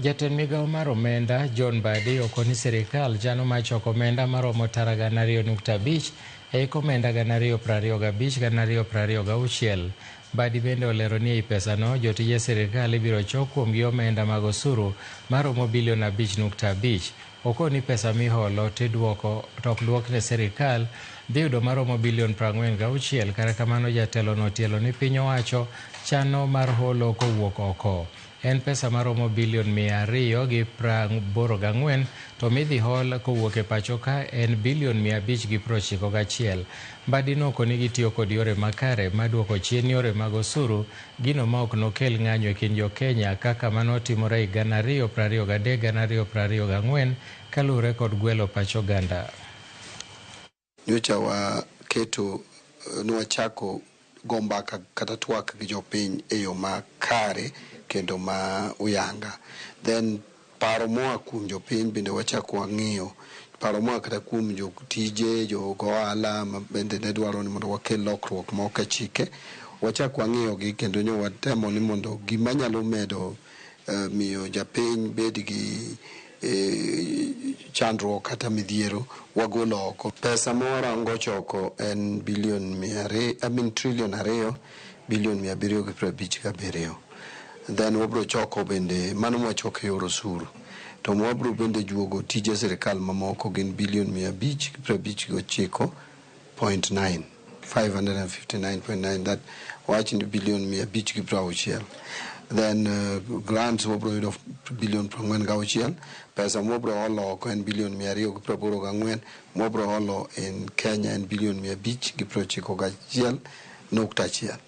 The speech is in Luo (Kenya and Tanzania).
Jatend migao mar omenda John Mbadi okoni sirikal chano mar choko omenda maromo tara 200.5 e hik omenda 2025 2026. Mbadi bende olero ni ei pesano jotije sirikal ibiro chok kuomgi omenda mag osuru maromo bilion 5.5. Okoni pesa miholo tiduoko to ok duok ne sirikal dhi yudo maromo bilion 46. Kata kamano jatelo no otielo ni piny owacho chano mar holo kowuok oko. En pesa maromo bilion 284 to midhi hol kowuok e pacho ka en bilion 591. Mbadi nokoni gitiyo kod yore makare maduoko chien yore mag osuru, gino ma ok nokel ng'anyo e kind jo Kenya kaka manotimore e 2023 2024 kaluwore kod gwelo pach oganda. Nyocha waketo nwachako go mbaka kata twak gi jopiny e yo makare kendo ma uyanga. Then paro moa kuom jopiny bende wachako wang'iyo paro moa kata kuom jotije, jogo ohala ma bende ne dwaro ni mondo wakel lokruok moko e chike. Wachak wang'iyo gi kendo nyo watemo ni mondo gima nyalo medo miyo japiny bed gi chandruok kata midhiero wagolo oko. Pesa ma warango choko en bilion 200, I mean trillion 2 bilion 757. Then wabro choko bende mano mwachoko e yor osuru. To wabro bende juogo tije sirikal mamoko gin bilion 559.9, 559.9, that wach ni bilion 560. Then grants wabro yudo bilion 46. Pesa mwabro holo oko en bilion 284. Mwabro holo in Kenya en bilion 591.1.